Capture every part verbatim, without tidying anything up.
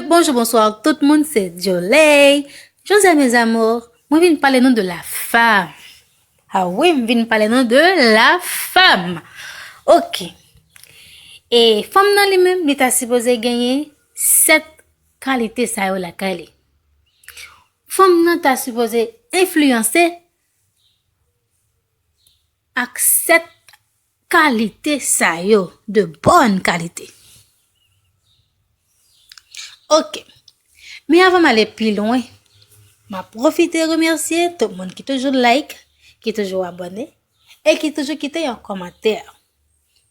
Bonjou, bonswa tout moun, se Joley. Jodi a, mes amours, mwen vin pale nou de la femme. Ah wi, m vin pale nou de la femme. Ok. E fanm nan li menm, li ta sipoze genyen sèt kalite sa yo lakay li. Fanm nan ta sipoze enfliyanse ak sèt kalite sa yo, de bòn kalite. Ok. Men avan m ale pi lwen, m ap pwofite remèsye tout moun ki toujou like, ki toujou abòne e ki toujou kite yon kòmantè.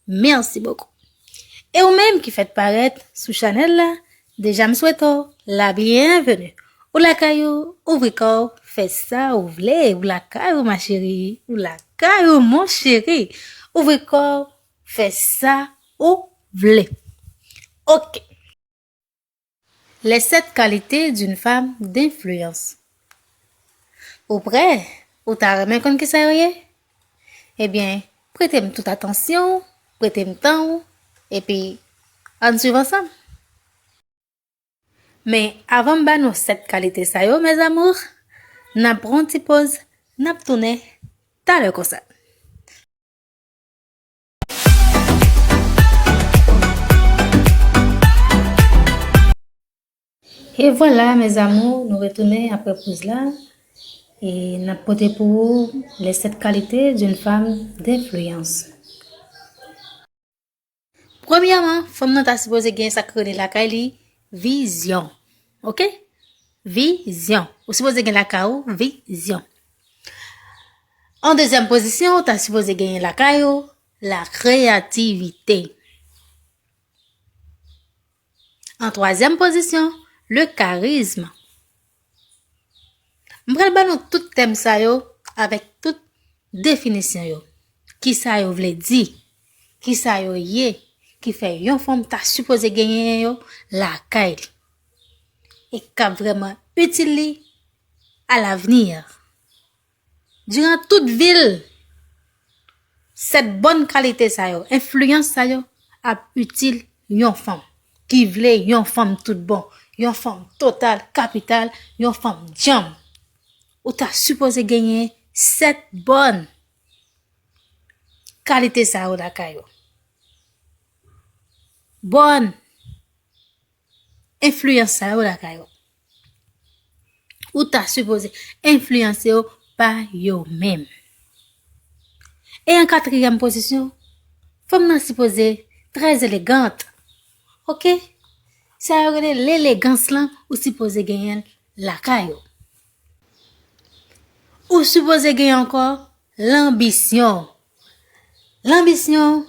Merci beaucoup. E ou menm ki fèk parèt sou chanèl la, deja m swete w la byenveni. Ou lakay ou, ouvri kò w, fè sa ou vle. Ou lakay ou, ma chérie, ou lakay ou, mon chéri. Ouvri kò w, fè sa ou vle. Ok. Les sept qualités d'une femme d'influence. Ou prè? Ou ta renmen konn kisa yo ye? Ebyen, prete m tout atansyon w, prete m tan w, epi ann swiv ansanm. Men avan m ba nou sèt kalite sa yo, mes amours, n ap pran yon ti poz, n ap tounen talè konsa. E vwala, mes amours, nou retounen apre poz la. E n ap pote pou ou les sept qualités d'une femme d'influence. Premyèman, fanm nan ta sipoze gen sa k rele lakay li vizyon. Ok? Vizyon. Ou sipoze gen lakay ou vizyon. An dezyèm pozisyon, ou ta sipoze genyen lakay ou la créativité. An twazyèm pozisyon, le charisme. M pral ba nou tout tèm sa yo avèk tout definisyon yo. Kisa yo vle di? Kisa yo ye? Ki fè yon fanm ta sipoze genyen yo lakay li? E k ap vrèman itil li à l'avenir. Diran tout vi l, sèt bòn kalite sa yo, enfliyans sa yo ap itil yon fanm ki vle yon fanm tout bon, yon fanm total, kapital, yon fanm djanm. Ou ta sipoze genyen sèt bòn kalite sa yo lakay ou. Bòn enfliyans sa yo lakay ou. Ou ta sipoze enfliyanse yo pa yo menm. E an katriyèm pozisyon, fanm nan sipoze trè elegant. Ok? Sa yo rele lelegans lan, ou sipoze genyen l lakay ou. Ou sipoze genyen ankò lanbisyon. Lanbisyon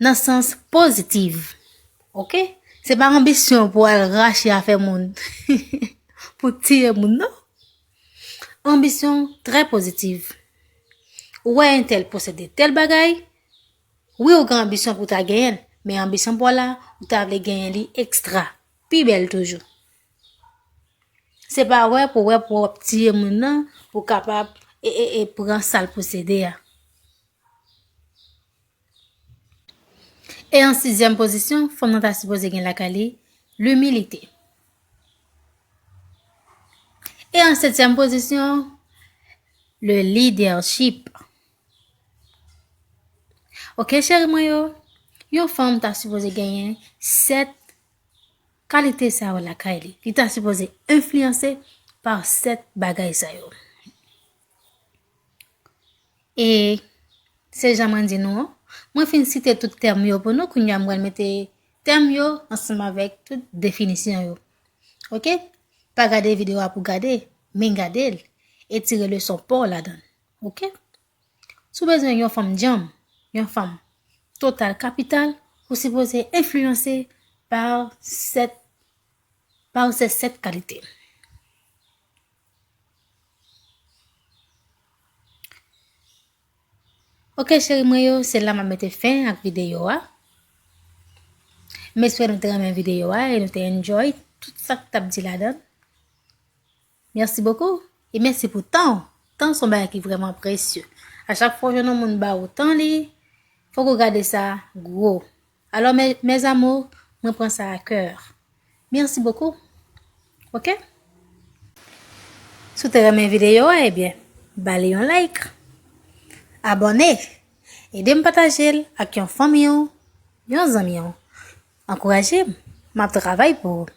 nan sans pozitif. Ok? Se pa anbisyon pou al rache afè moun, pou tiye moun, non. Anbisyon trè pozitif. Ou wè entèl posede tèl bagay, wi, ou gen anbisyon pou ta genyen l, men anbisyon pa w la, ou ta vle genyen li ekstra, pi bèl toujou. Se pa wè pou wè pou w ap tiye moun nan, pou w kapab e, e, e pran sa l posede a. E an sizyèm pozisyon, fanm nan ta sipoze gen lakay li, limilite. E an setyèm pozisyon, le leadership. Ok, cheri mwen yo, yon fanm ta sipoze genyen sèt kalite sa yo lakay li. Li ta sipoze enfliyanse pa sèt bagay sa yo. E se jan mwen di nou an, mwen fin site tout tèm yo pou nou, kounye a m pral mete tèm yo ansanm avèk tout definisyon yo. Ok? Pa gade videyo a pou gade, men gade l e tire leson pa w ladan l. Ok? Si w bezwen yon fanm djanm, yon fanm total kapital, ou sipoze enfliyanse pa sèt, pa se sèt kalite. Ok, cheri mwen yo, se la m ap mete fen ak videyo a. M espere nou te renmen videyo a e nou te enjoy tout sa k t ap di ladan l. Mèsi bokou e mèsi pou tan w. Tan se yon bagay ki vrèman presye. A chak fwa w jwenn yon moun ba ou tan li, fòk ou gade sa gwo. Alò, mes, mes amours, mwen pran sa a kè. Merci beaucoup. Ok? Si w te renmen videyo a, ebyen, ba li yon like. Abòne. Ede m pataje l ak yon fanmi w, yon zanmi w. Ankouraje m. M ap travay pou ou.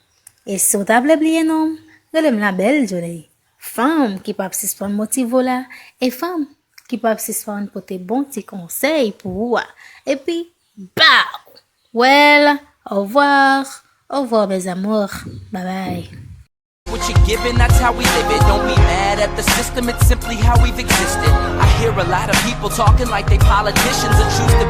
E si w ta vle bliye non m, rele m la Belle Jolie. Fanm ki p ap sispann motive w la, e fanm ki p ap sispann pote bon ti konsèy pou ou a. Epi, baw! Well, au revoir. Au revoir, mes amours. Bye bye. What you're giving, that's how we live it. Don't be mad at the system, it's simply how we've existed. I hear a lot of people talking like they politicians and choose to